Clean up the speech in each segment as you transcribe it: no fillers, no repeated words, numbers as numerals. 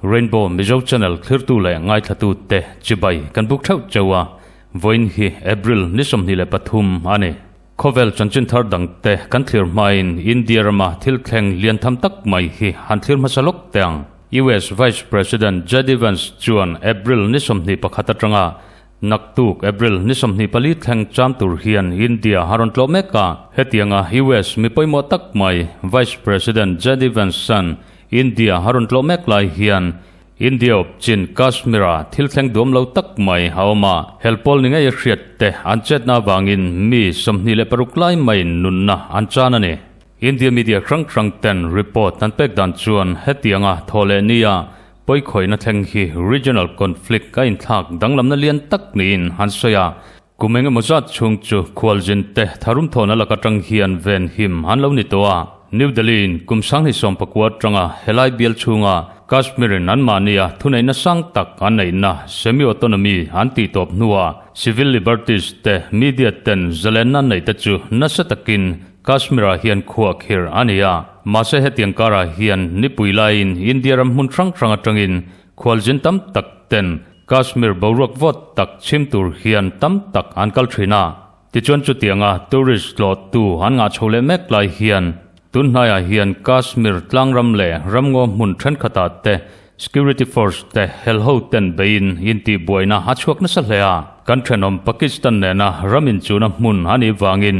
Rainbow Mizo Channel thlirtu leh ngaithlatu te chibai kan buk theuh cheu a, vawiin hi April ni 23 a ni. Khawvel chanchin thar dang te kan thlir hmain India rama thil thleng lian tham tak mai hi han thlir hmasa lawk teh ang. US Vice President JD Vance chuan April ni 21 atanga Naktuk, April ni 24 thleng cham tur hian India a rawn tlawh mek a. Hetianga US mi pawimawh tak mai Vice President JD Vance-a'n India a rawn tlawh mek lai hian India awp chin Kashmir-a thil thleng duam lo tak mai a awm a. Hel pawl ni ngei a hriat te an chetna avangin mi 26 lai maiin nunna an chan a ni. India media hrang hrang ten report an pek dan chuan hetianga thaw leh nia Pawikhawihna thleng hi regional conflict a inthlak danglamna lian tak niin an sawi a, kum eng emaw zat chhung chu khualzin te tharum thawhna lak atang hian ven him an lo ni tawh a. New Delhi-in kum 2019 atanga helai bial chhunga Kashmir-in anmahnia thuneihna sang tak an neihna semi-autonomy an tih tawp hnuah civil liberties te media ten zalenna an neih te chu nasa takin Kashmir-ah hian khuah khirh a ni a, mahse hetiang karah hian nipui laiin India ram hmun hrang hrang atangin khualzin tam tak ten Kashmir boruak vawt tak chhim tur hian tam tak an kal thin a. Tichuan chutianga tourist tlawhtu an ngah chho leh mek lai hian tun hnaiah hian Kashmir tlangram leh ramngaw hmun thenkhatah te Security force te hel ho ten beiin intihbuaina a chhuak nasa hle a. Kan thenawm Pakistan nena ram inchuna hmun a nih vangin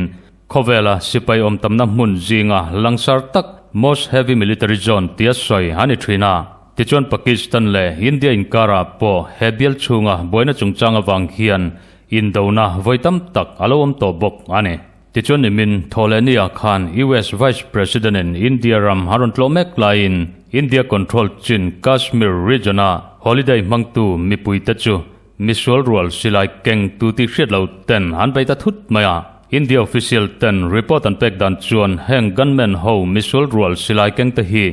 Khawvela sipai awm tamna hmun zinga langsar tak Most Heavy Military Zone tia sawi a ni thin a. Tichuan Pakistan leh India inkarah pawh he bial chhunga buaina chungchang avang hian indona vawi tam tak a lo awm tawh bawk a ni. Tichuan nimin Thawhlehnia khan US Vice President-in India ram a rawn tlawh mek laiin India control chin Kashmir region-a holiday hmangtu mipuite chu Misual rual silai keng tu tih hriat lo ten an bei ta thut mai a. India official ten report an pek dan chuan heng gunmen ho misual rual silai keng te hi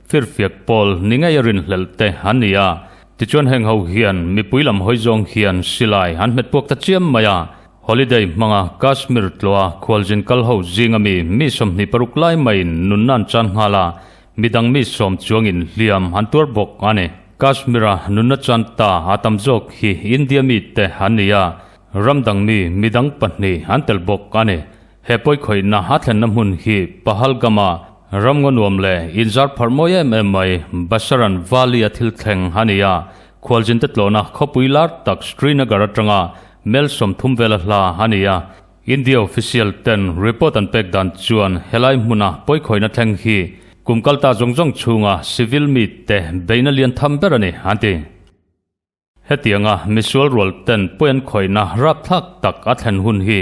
firfiak pawl ni ngei a rinhlelh te an ni a. Tichuan heng ho hian mipui lam hawi zawng hian silai an hmet puak ta chiam mai a. Holiday hmanga Kashmir tlawha khualzin kal ho zinga mi mi 26 lai maiin nunna an chan nghal a, midang mi 10 chuangin hliam an tuar bawk a ni. Kashmir-a nunna chan ta a tam zawk hi India mite an ni a, ram dang mi midang pahnih an tel bawk a ni. He pawikhawihna a thlenna hmun hi Pahalgam-a ramngaw nuam leh inzar pharh mawi em em mai Basaran Valley-a thil thleng a ni a, khualzinte tlawhna khawpui lar tak Srinagar atanga mel 30 vela hla a ni a. India official ten report an pek dan chuan helai hmuna pawikhawihna thleng hi kum kalta zawng zawng chhunga civil mi te beihna lian tham ber a ni, an ti. Hetianga misual rual ten pawi an khawihna rapthlak tak a thlen hun hi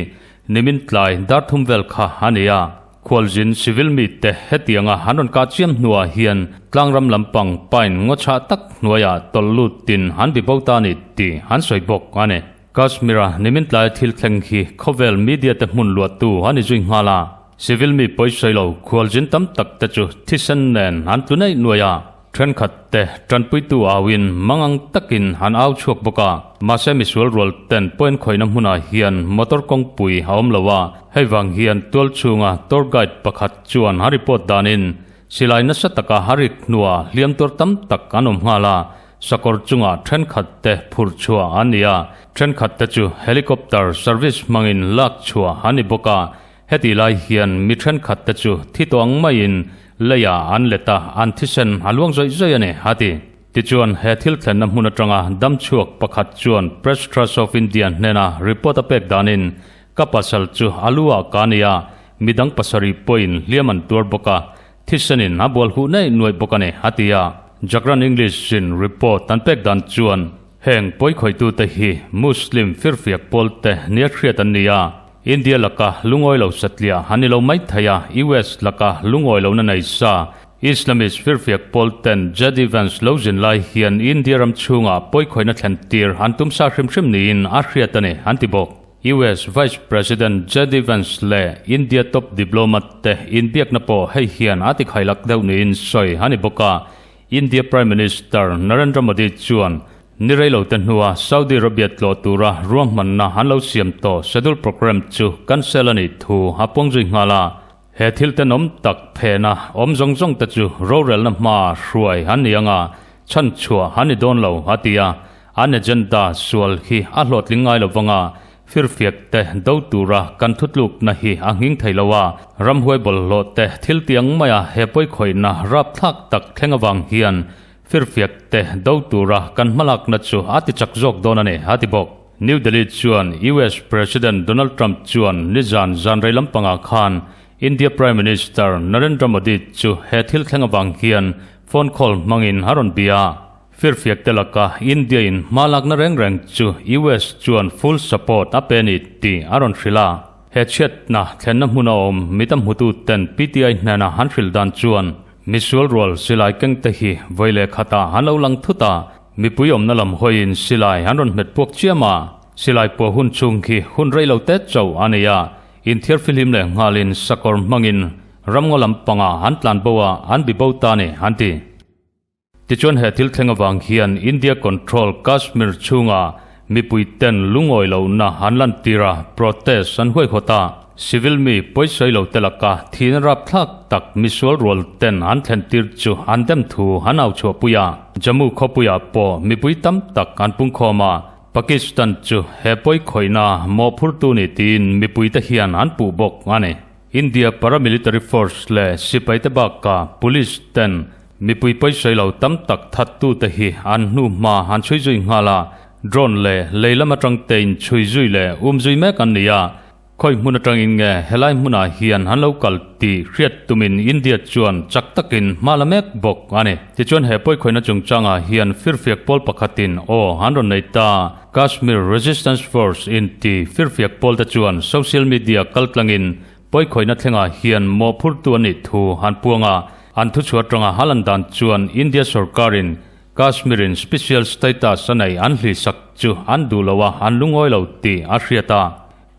nimin tlai dar thum vel kha a ni a. Khualzin civil mi te hetianga an rawn kah chiam hnuah hian tlangram lampang pine ngaw chhah tak hnuaiah tawlh lutin an bi bo ta a ni tih an sawi bawk a ni. Kashmir-a nimin tlai thil thleng hi khawvel media te hmun luahtu a ni zui nghal a, civil mi pawisawi lo khualzin tam tak te chu thisen nen an tlu neih nuai a, thenkhat te tanpuitu auin mangang takin an au chhuak bawk a, mahse misual rual ten point khawihna hmunah hian motor kawngpui a awm lo a, hei vang hian tual chhunga tour guide pakhat chuan a report danin silai nasa taka a rik hnuah hliam tuar tam tak an awm nghal a, Sakawr chungah thenkhat te phurh chhuah an ni a, thenkhat te chu helicopter service hmangin lak chhuah an ni bawk a. Heti lai hian mi thenkhat te chu thi tawh ang maiin leiah an let a, an thisen a luang zawih zawih a ni, a ti. Tichuan, he thil thlenna hmun atanga dam chhuak pakhat chuan Press Trust of India hnena report a pek danin, Ka pasal chu a lu ah ka ni a, midang pasarih pawhin hliam an tuar bawk a, Thisenin a bual huh nei nuaih bawk a ni, a ti a. Jagran English in report an pek dan chuan heng pawikhawitute hi Muslim firfiak pawlte nia hriat an ni a, India laka lungawi lo satliah an ni lo mai thei a, US laka lungawi lohna nei sa Islamist firfiak pawlten JD Vance lo zin lai hian India ram chhungah pawikhawihna thlen tir an tum sa hrim hrim niin a hriat a ni, an ti bawk. US Vice President JD Vance leh India top diplomat te inbiakna pawh hei hian a tikhailak deuh niin sawi a ni bawk a. India Prime Minister Narendra Modi chuan Ni rei lo te hnua Saudi Arabia tlawh tura ruahmanna an lo siam tawh schedule programme chu cancel a nih thu a puang zui nghal a. He thil tenawm tak phena awm zawng zawng te chu rorelna hmaa hruai an ni anga chhanchhuah an ni dawn lo a ti a. An agenda sual hi a hlawhtling ngai lo vanga Firfiak te do tura kan thutlukna hi a nghing thei lo a, ramhuai bawlhhlawh te thil tiang maia he pawikhawihna rapthlak tak thleng avang hian firfiak te do tura kan hmalakna chu a ti chak zawk dawn a ni, a ti bawk. New Delhi chuan US President Donald Trump chuan nizan zan rei lampangah khan India Prime Minister Narendra Modi chu he thil thleng avang hian phone call hmangin a rawn bia a. Firfiak te laka India in hma lakna reng reng chu US chuan full support a pe a ni tih a rawn hrilh a. He chhiatna thlenna hmuna awm mit a hmutu ten PTI hnena han hrilh dan chuan misual rual silai keng te hi vawi leh khatah an lo lang thut a, mipui awmna lam hawiin silai an rawn hmet puak chiam a. Silai puah hun chhung khi hun rei lo te chauh a nei a, inthiarfihlim leh nghalin sakawr hmangin ramngaw lampangah an tlan bo a, an bi bo ta a ni, an ti. Tichuan he thil thleng avang hian India control Kashmir chhunga mipui ten lungawi lohna an lantir a, protest an huaihawt a, civil mi pawisawi lo te laka thihna rapthlak tak misual rual ten an thlen tir chu an dem thu an au chhuahpui a. Jammu khawpuiah pawh mipui tam tak an pungkhawm a, Pakistan chu he pawikhawihna mawhphurtu ni tiin mipui te hian an puh bawk a ni. India paramilitary force leh sipaite bakah police ten Mipui pawisawi lo tam tak thattute hi an hnu hma an chhui zui nghal a, drone leh lei lam atang tein chhui zui leh um zui mek an ni a. Khawi hmun atangin nge helai hmunah hian an lo kal tih hriat tumin India chuan chak takin hma la mek bawk a ni. Tichuan he pawikhawihna chungchangah hian firfiak pawl pakhatin aw an rawn nei ta. Kashmir Resistance Force inti firfiak pawlte chuan social media kaltlangin Pawikhawihna thlengah hian mawhphurtu a nih thu an puang a, an thuchhuah atanga a lan dan chuan India sorkarin Kashmir-in special status a neih an hlihsak chu an duh lo a, an lungawi lo tih a hriat a.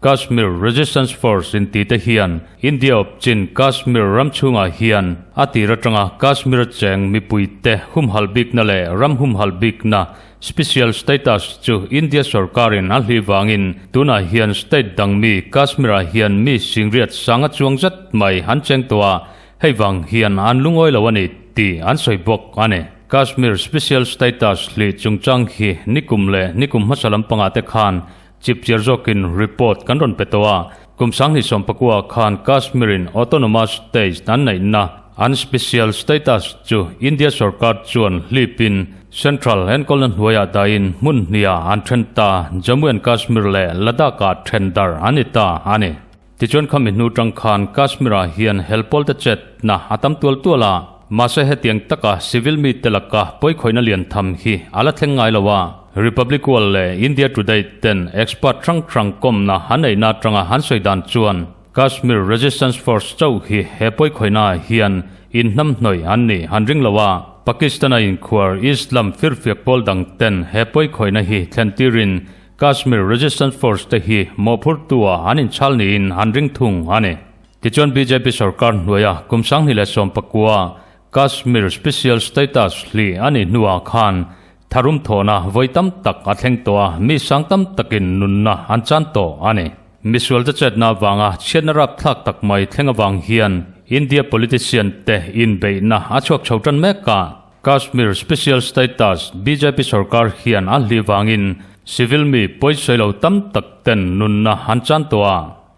Kashmir Resistance Force intite hian India awpchin Kashmir ram chhungah hian a tir atanga Kashmir-a cheng mipuite humhalh bikna leh ram humhalh bikna Special status chu India sorkarin a hlih vangin tunah hian state dang mi Kashmir-ah hian mi singriat sanga chuang zat mai an cheng tawh a, hei vang hian an lungawi lo a ni tih an sawi bawk a ni. Kashmir special status hlih chungchang hi nikum leh nikum hmasa lampangah te khan chipchiar zawkin report kan rawn pe tawh a, kum 2019 khan Kashmir-in autonomous state an neihna an special status chu India sorkar chuan hlipin central enkawlna hnuaiah dahin hmun hniah an then ta, Jammu and Kashmir leh Ladakh-ah then dar an ni ta a ni. Tichuan khami hnu tang khan Kashmir-ah hian helpawlte chetna a tam tual tual a, mahse hetiang taka civil mite laka pawikhawihna lian tham hi a la thleng ngai lo a. Republic World leh India Today ten expert hrang hrang kawmna an neihna atanga an sawi dan chuan Kashmir Resistance Force chauh hi he pawikhawihnaah hian inhnamhnawih an nih an ring lo a, Pakistan-a inkhuar Islam firfiak pawl dang ten he pawikhawihna hi thlen tirin Kashmir Resistance Force te hi mawhphurtu-ah an inchhal niin an ring thung a ni. Tichuan bjp sorkar hnuaia kum 2019 Kashmir Special Status hlih a nih hnuah khan tharum thawhna vawi tam tak a thleng tawh a, mi sang tam takin nunna an chan tawh a ni. Misualte chetna avanga chhiatna rapthlak tak mai thleng avang hian India politician te inbeihna a chhuak chho tan mek a. Kashmir Special Status bjp sorkar hian a hlih vangin civil mi pawisawi lo tam tak ten nunna an chan tawh a.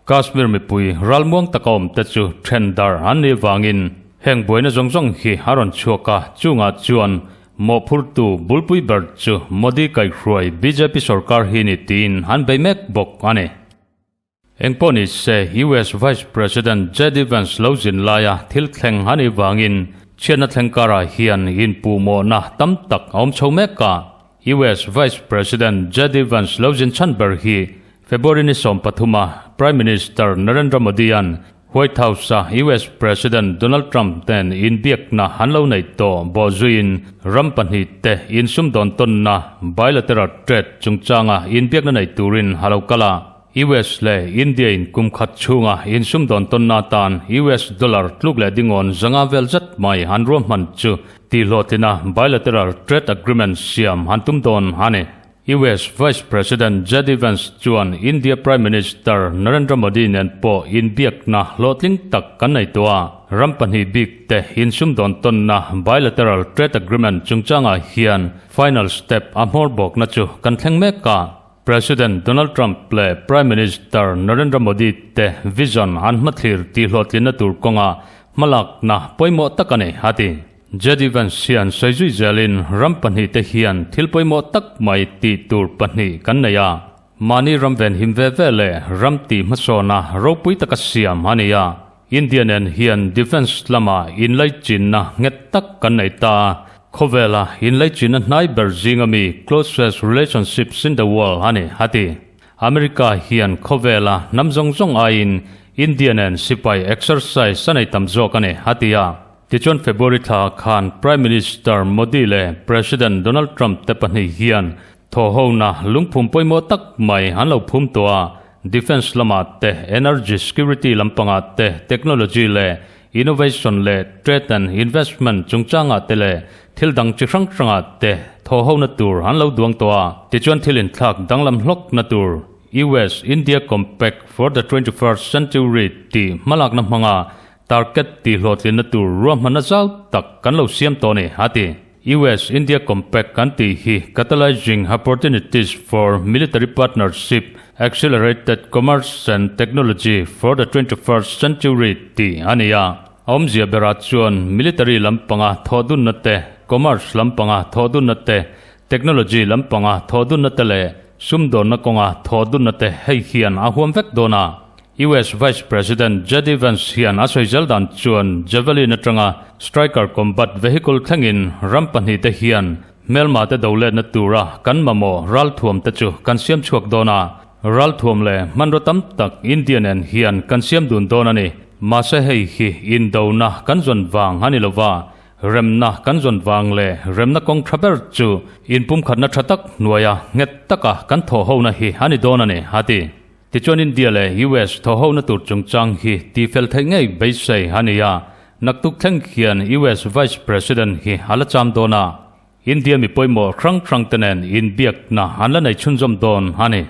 Kashmir mipui ralmuang taka awm te chu then dar an nih vangin heng buaina zawng zawng hi a rawn chhuak a, chungah chuan mawhphurtu bulpui ber chu Modi kaihhruai bjp sorkar hi ni tiin an bei mek bawk a ni. Engpawh ni se, US Vice President JD Vance lo zin laia thil thleng a nih vangin chhiatna thleng karah hian inpuhmawhna tam tak a awm chho mek a. US Vice President JD Vance lo zin chhan ber hi February ni 13-a Prime Minister Narendra Modi-a'n White House-a US President Donald Trump nen inbiakna an lo nei tawh bawhzuiin ram pahnihte insumdawn tawnna bilateral trade chungchanga inbiakna nei turin a lo kal a. US leh India in kum khat chhunga insumdawn tawnna atan US dollar tluk leh dingawn 500 vel zet mai an ruahman chu tihhlawhtlina bilateral trade agreement siam an tum dawn a ni. US Vice President JD Vance chuan India Prime Minister Narendra Modi nen pawh inbiakna hlawhtling tak kan nei tawh a, ram pahnih bik te insumdawn tawnna bilateral trade agreement chungchangah hian final step a hmawr bawkna chu kan thleng mek a. President Donald Trump leh Prime Minister Narendra Modi te vision an hmathlir tihhlawhtlinna tur kawnga hmalakna pawimawh tak a ni, a ti. JD Vance hian sawi zui zelin ram pahnihte hian thil pawimawh tak mai tih tur pahnih kan nei a. Mahni ram venhim ve ve leh ram tih hmasawna ropui taka siam a ni a. India nen hian defence lama inlaichinna nghet tak kan nei ta a. Khawvela inlaichinna hnai ber zinga mi closest relationships in the world a ni, a ti. America hian khawvela hnam zawng zawng aiin India nen sipai exercise a nei tam zawk a ni, a ti a. Tichuan February thla khan Prime Minister Modi leh President Donald Trump te pahnih hian thawhhona lungphum pawimawh tak mai an lo phum tawh a, defence lamah te, energy security lampangah te, technology leh innovation leh trade and investment chungchangah te leh thil dang chi hrang hrangah te thawhhona tur an lo duang tawh a. Tichuan thil inthlak danglam hlawkna tur US India Compact for the 21st Century tih hmalakna hmanga Target tih hlawhtlinna tur ruahmanna zau tak kan lo siam tawh a ni, a ti. US India Compact kan tih hi Catalyzing Opportunities for Military Partnership, Accelerated Commerce and Technology for the 21st Century tih a ni a. A awmzia berah chuan military lampanga thawhdunna te, commerce lampanga thawhdunna te, technology lampanga thawhdunna te leh sumdawnna kawnga thawhdunna te hei hian a huam vek dawn a. US Vice President JD Vance hian a sawi zel dan chuan Javelin atanga Stryker combat vehicle thlengin ram pahnihte hian hmelma te do letna tura kan mamawh ralthuam te chu kan siam chhuak dawn a, ralthuam leh hmanraw tam tak India nen hian kan siam dun dawn a ni. Mahse hei hi indona kan zawn vang a ni lova, remna kan zawn vang leh remna kawng tha ber chu inpumkhatna tha tak hnuaia nghet taka kan thawhhona hi a ni dawn a ni, a ti. Tichuan India leh US thawhhona tur chungchang hi tihfel theih ngei beisei a ni a, naktuk thleng hian US Vice President hi a la cham dawn a, India mi pawimawh hrang hrang te nen inbiakna an la nei chhunzawm dawn a ni.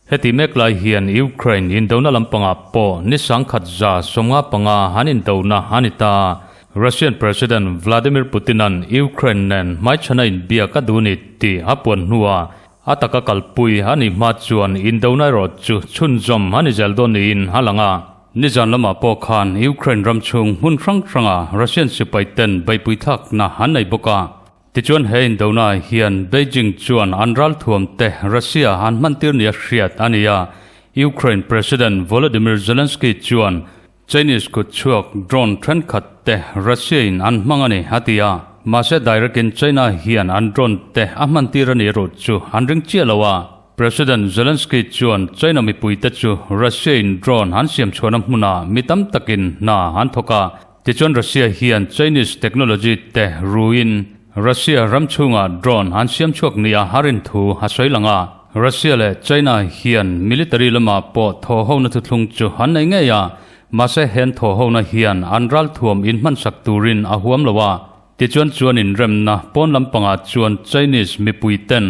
Heti mek lai hian Ukraine indona lampangah pawh ni 1175 an indona a ni ta. Russian President Vladimir Putin-a'n Ukraine nen hmaichhana inbiak a duh ni tih a puan hnuah A taka kalpui a nih hma chuan indona erawh chu chhunzawm a ni zel dawn niin a lang a. Nizan lamah pawh khan Ukraine ram chhung hmun hrang hranga Russian sipai ten beihpui thlakna an nei bawk a. Tichuan he indona hian Beijing chuan an ralthuam te Russia an hmantir nia hriat a ni a. Ukraine President Volodymyr Zelensky chuan Chinese kut chhuak drone thenkhat te Russia in an hmang a ni, a ti a. Mahse direct in China hian an drone te a hman tir a ni erawh chu an ring chiah lo a. President Zelensky chuan China mipui te chu Russia in drone an siam chhuahna hmunah mi tam takin hna an thawk a. Tichuan Russia hian Chinese technology te ruin Russia ram chhungah drone an siam chhuak nia a rin thu a sawi lang a. Russia leh China hian military lamah pawh thawhhona thuthlung chu an nei ngei a, mahse hen thawhhona hian an ralthuam inhmansak turin a huam lo a. Tichuan chuan inremna pawn lampangah chuan Chinese mipui ten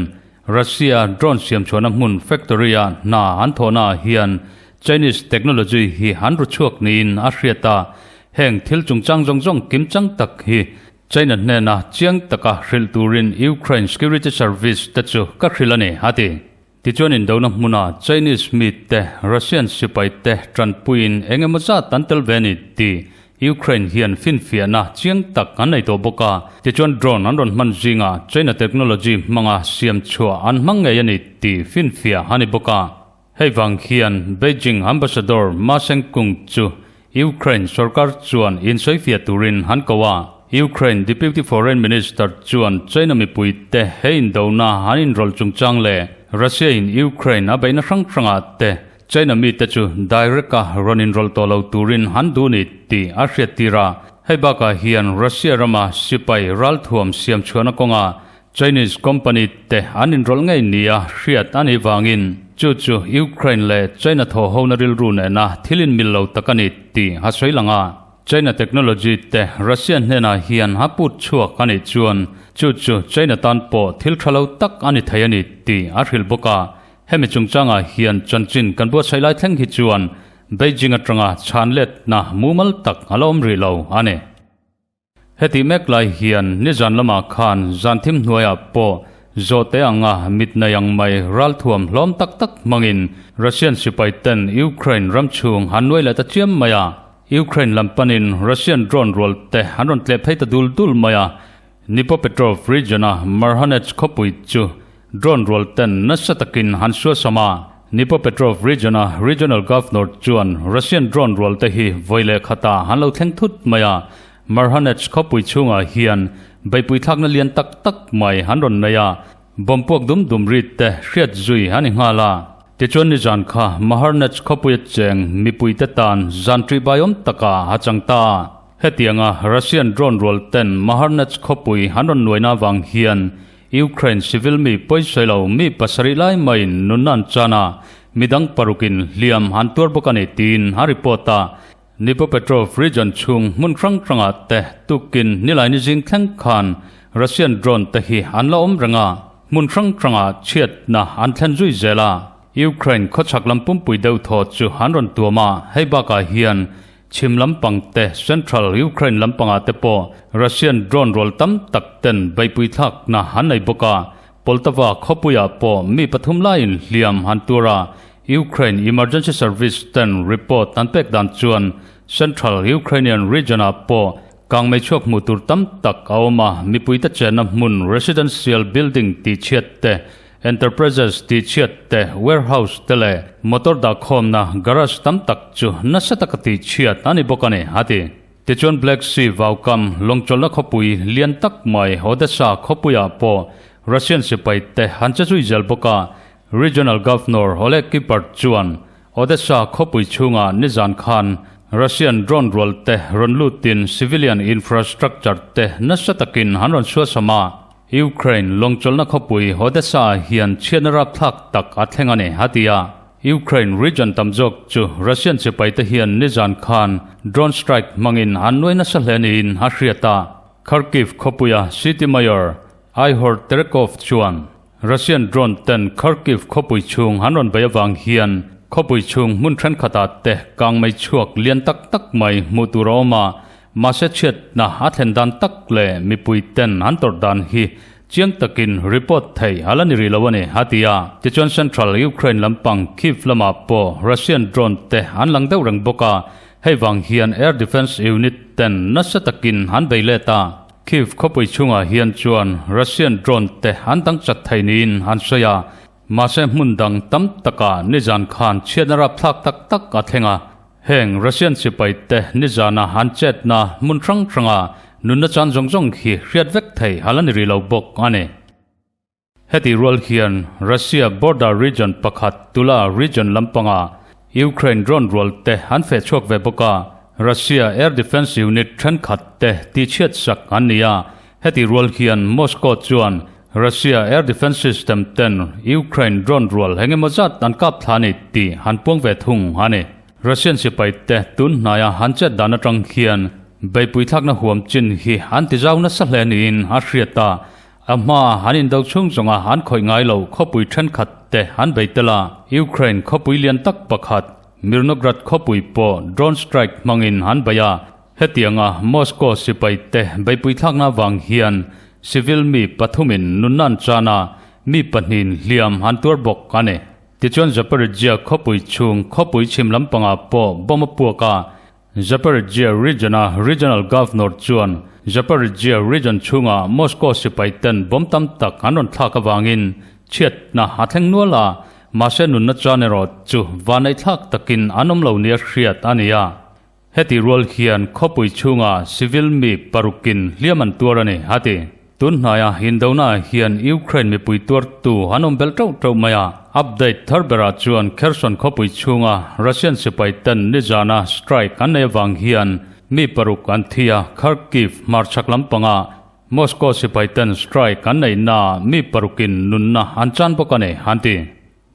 Russia drone siamchhuahna hmun factory-a hna an thawhnaah hian Chinese technology hi an ru chhuak niin a hriat a, heng thil chungchang zawng zawng kimchang tak hi China hnena chiang taka hrilh turin Ukraine Security Service te chu ka hrilh a ni, a ti. Tichuan indona hmuna Chinese mi te, Russian sipai te tanpuiin eng emaw zat an tel ve a ni tih Ukraine hian finfiahna chiang tak an nei tawh bawk a. Tichuan drone an rawn hman zingah China technology hmanga siam chhuah an hmang ngei a ni tih finfiah a ni bawk a. Hei vang hian Beijing Ambassador Ma Shengkung chu Ukraine sorkar chuan insawifiah turin an ko a. Ukraine Deputy Foreign Minister chuan China mipuite he indona an inrawlh chungchang leh Russia-in Ukraine a beihna hrang hrangah te China mite chu direct-a rawn inrawlh tawh lo turin an duh ni tih a hriattir a. Hei bakah hian Russia rama sipai ralthuam siamchhuahna kawngah Chinese company te an inrawlh ngei nia hriat a nih vangin Chu chu Ukraine leh China thawhhona rilru nena thil inmil lo tak a ni tih a sawi lang a. China technology te Russia hnenah hian a put chhuak a nih chuan chu chu China tan pawh thil tha lo tak a ni thei a ni tih a hrilh bawk a. Hemi chungchangah hian chanchin kan buatsaih lai thleng hi chuan Beijing atanga chhan letna mumal tak a la awm rih lo a ni. Heti mek lai hian nizan lamah khan zan thim hnuaiah pawh zawhte anga mit nei ang mai ralthuam hlawm tak tak hmangin Russian sipai ten Ukraine ram chhung an nuai leh ta chiam mai a. Ukraine lam panin Russian drone rual te an rawn tleh phei ta dul dul mai a. Dnipropetrovsk region-a Marhanets khawpui chu drone rual ten nasa takin han suasam a. Dnipropetrovsk region-a regional governor chuan Russian drone rual te hi vawi leh khatah an lo thleng thut mai a. Marhanets khawpui chhungah hian beihpui thlakna lian tak tak mai an rawn nei a, bomb puak dum dum rit te hriat zui a ni nghal a. Tichuan nizan kha Maharnets khawpuia cheng mipuite tan zan ṭihbaiawm takah a chang ta a. Hetianga Russian drone rual ten Maharnets khawpui an rawn nuaina avang hian Ukraine civil mi pawisawi lo mi pasarih lai maiin nunna an chan a, midang parukin hliam an tuar bawk a ni tiin a report a. Dnipropetrovsk region chhung hmun hrang hrangah te tukin nilaini zing thleng khan Russian drone te hi an la awm reng a, hmun hrang hrangah chhiatna an thlen zui zel a. Ukraine khawchhak lam pumpui deuh thaw chu an rawn tuam a, hei bakah hian chhim lampang te central Ukraine lampangah te pawh Russian drone rual tam tak ten beihpui thlakna an nei bawk a, Poltava khawpuiah pawh mi pathum laiin hliam an tuar a, Ukraine emergency service ten report an pek dan chuan Central Ukrainian region-ah pawh kangmei chhuak hmuh tur tam tak a awm a, mipuite chenna hmun residential building tihchhiat te, enterprises tihchhiat te, warehouse te leh motor dahkhawmna garage tam tak chu nasa taka tihchhiat a ni bawk a ni, a ti. Tichuan Black Sea vaukam lawngchawlhna khawpui lian tak mai Odessa khawpuiah pawh Russian sipai te an che zui zel bawk a, Regional Governor Oleg Kiper chuan Odessa khawpui chhungah nizan khan Russian drone rual te rawn lutin civilian infrastructure te nasa takin an rawn suasam a, Ukraine lawngchawlhna khawpui Odessa-ah hian chhiatna rapthlak tak a thleng a ni, a ti a. Ukraine region tam zawk chu Russian sipai te hian nizan khan drone strike hmangin an nuai nasa hle niin a hriat a. Kharkiv khawpuia city mayor Ihor Terekhov chuan Russian drone ten Kharkiv khawpui chhung an rawn bei avang hian khawpui chhung hmun thenkhatah te kangmei chhuak lian tak tak mai hmuh tur a awm a, mahse chhiatna a thlen dan tak leh mipui ten an tawrh dan hi chiang takin report thei a la ni rih lo a ni, a ti a. Tichuan Central Ukraine lampang Kyiv lamah pawh Russian drone te an lang deuh reng bawk a, hei vang hian air defence unit ten nasa takin an bei let a. Kyiv khawpui chhungah hian chuan Russian drone te an dang chat thei niin an sawi a, mahse hmun dang tam takah nizan khan chhiatna rapthlak tak tak a thleng a. Heng Russian sipai te nizana an chetna hmun hrang hranga nunna chan zawng zawng hi hriat vek thei a la ni rih lo bawk a ni. Heti rual hian Russia border region pakhat Tula region lampangah Ukraine drone rual te an feh chhuak ve bawk a, Russia air defence unit thenkhat te tihchhiat sak an ni a. Heti rual hian Moscow chuan Russia air defence system ten Ukraine drone rual engemaw zat an kap thla a ni tih an puang ve thung a ni. Russian sipai te tun hnaia an chet dan atang hian beihpui thlakna huam chin hi an ti zau nasa hle niin a hriat a. A hma an indo chhung zawnga an khawih ngai lo khawpui thenkhat te an bei tel a, Ukraine khawpui lian tak pakhat Mirnograd khawpui pawh drone strike hmangin an bei a. Hetianga Moscow sipai te beipui thlakna vang hian civil mi pathumin nunna an chan a, mi pahnihin hliam an tuar bawk a ni. Tichuan Zaporizhzhia khawpui chhung khawpui chhim lampangah pawh bomb a puak a, Zaporizhzhia region-a regional governor chuan Zaporizhzhia region chhunga Moscow sipai ten bomb tam tak an rawn thlak avangin chhiatna a thleng nual a, mahse nunna chuan erawh chu vaneihthlak takin an awm lo nia hriat a ni a. Heti rual hian khawpui chhunga civil mi parukin hliam an tuar a ni, a ti. Tun hnaia Indona hian Ukraine mipui tuartu an awm belh teuh teuh mai a. Update thar berah chuan Kherson khawpui chhunga Russian sipai ten nizana strike an nei avang hian mi paruk an thi a, Kharkiv hmarchhak lampanga Moscow sipai ten strike an neihnaah mi parukin nunna an chan bawk a ni, an ti.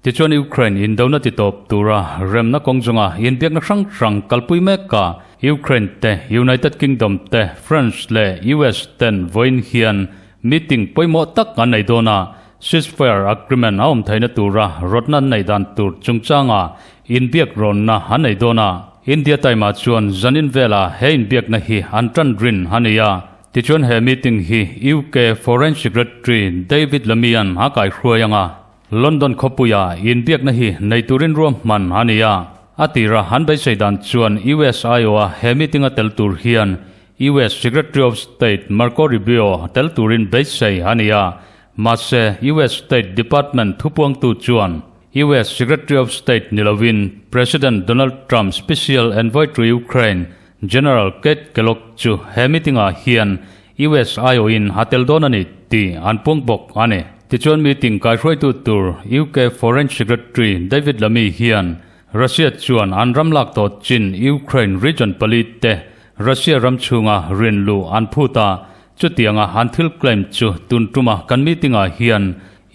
Tichuan Ukraine indona titawp tura remna kawng zawnga inbiakna hrang hrang kalpui mek a, Ukraine te, United Kingdom te, France leh US ten vawiin hian meeting pawimawh tak an nei dawn a, ceasefire agreement a awm theihna tura rawtna an neih dan tur chungchanga inbiak rawnna an nei dawn a. India Time-ah chuan zanin velah he inbiakna hi an tan rin a ni a. Tichuan he meeting hi UK Foreign Secretary David Lammy-a'n a kaihruai ang a. London khawpuia inbiakna hi nei turin ruahman a ni a, a tira an beisei dan chuan US aiawha he meeting-a tel tur hian US Secretary of State Marco Rubio tel turin beisei a ni a, mahse US State Department thupuangtu chuan US Secretary of State ni lovin President Donald Trump Special Envoy to Ukraine General Keith Kellogg chu he meeting-ah hian US aiawhin a tel dawn a ni tih an puang bawk a ni. Tichuan meeting kaihruaitu tur UK Foreign Secretary David Lammy hian Russia chuan an ram lak tawh chin Ukraine region pali te Russia ram chhunga rin luh an phut a, chutianga an thil claim chu tun tuma kan meeting-ah hian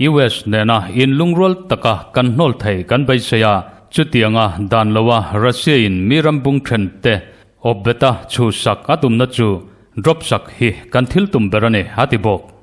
US nena inlungrual taka kan hnawl thei kan beisei a, chutianga dan loa Russia-in mi ram bung then te awp beta chhuhsak a tumna chu drop sak hi kan thil tum ber a ni, a ti bawk.